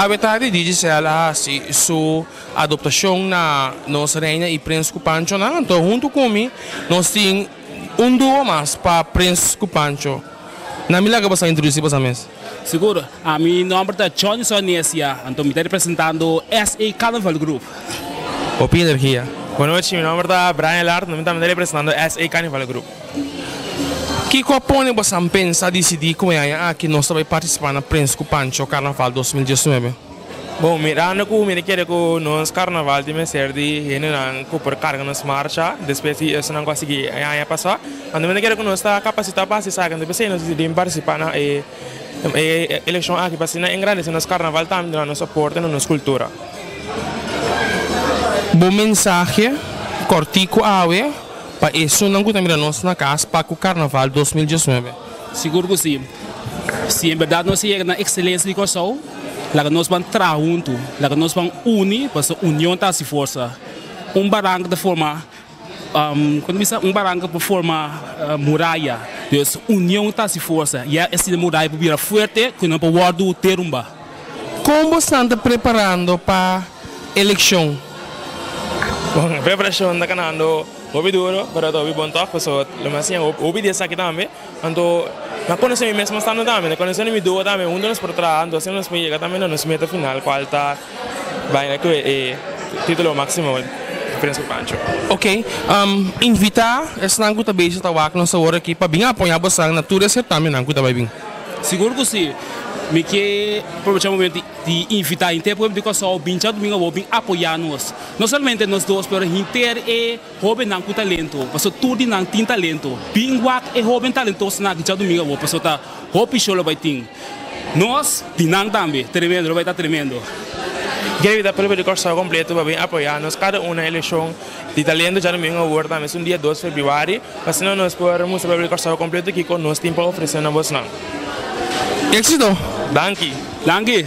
Awe tardi Digicel a hasi su adoptashon na nos Reina i Prins ku Panchonan. Anto huntu ku mi nos tin un duo mas pa Prins ku Pancho. Na mi laga boso a introdusi boso mes. Sigur, ami nomber ta Johnson Necia, anto mi ta representando SA Carnival Group. Hopi energia. Bon nochi, mi nomber ta Brian Lart, mi tambe ta representando SA Carnival Group. Kiko a pone bosan pensa disidí ku e aña aki nos ta bai partisipá na Prins ku Pancho Karnaval 2019? Bon, mirando ku mi ta kere ku nos karnaval tin mester di hendenan ku por karga nos marcha despues di esunnan ku a sigui e aña pasá, anto mi ta kere ku nos ta kapasitá pa hasi esaki, anto p'esei nos disidí partisipá na e elekshon aki pa asina engrandesé nos karnaval tambe duna nos aporte na nos kultura. Bo mensahe kòrtiku awe Pa esunnan ku ta mira nos na kas pa ku Karnaval 2019. Sigur ku si. Si en bèrdat nos a yega na ekselensia di Kòrsou, laga nos ban traha huntu, laga nos ban uni, pasobra union ta hasi forsa. Un baranka ta forma, kon ta bisa, un baranka por forma muraya. Dus union ta hasi forsa. Ya asina muraya por bira fuerte ku no por wòrdu derumba. Kon bosan ta preparando pa elekshon? Bon, e preparashon ta kanando hopi duro, pero ta hopi bon tòg, pasobra lo mi a siña hopi di esaki tambe. Anto mi a konosé mi mes mas tantu tambe, mi a konosé mi duo tambe, huntu nos por traha, anto asina nos por yega tambe na nos meta final kual ta baina ku e titulo máksimo di Prins ku Pancho. Ok, invitá esnan ku ta bezig ta wak nos awor aki pa bin apoyá bosan na tur e sertamennan ku ta bai bin. Sigur ku si. Mi ke aprovechá e momento di invitá henter pueblo di Kòrsou bin djadumingu awor bin apoyá nos. No solamente nos dos pero henter e hóbennan ku talento, pasobra tur di nan tin talento. Bin wak e hóben talentosonan aki djadumingu awor pasobra ta hopi show lo bai tin. Nos di nan tambe. Tremendo, lo bai ta tremendo. Kier invitá pueblo di Kòrsou kompleto pa bin apoyá nos kada un na elekshon di talento djadumingu awor tambe es un dia dos febrüari. Asina nos por mustra pueblo di Kòrsou kompleto kiko nos tin pa ofresé na bosnan. Éxito! Danki! Danki!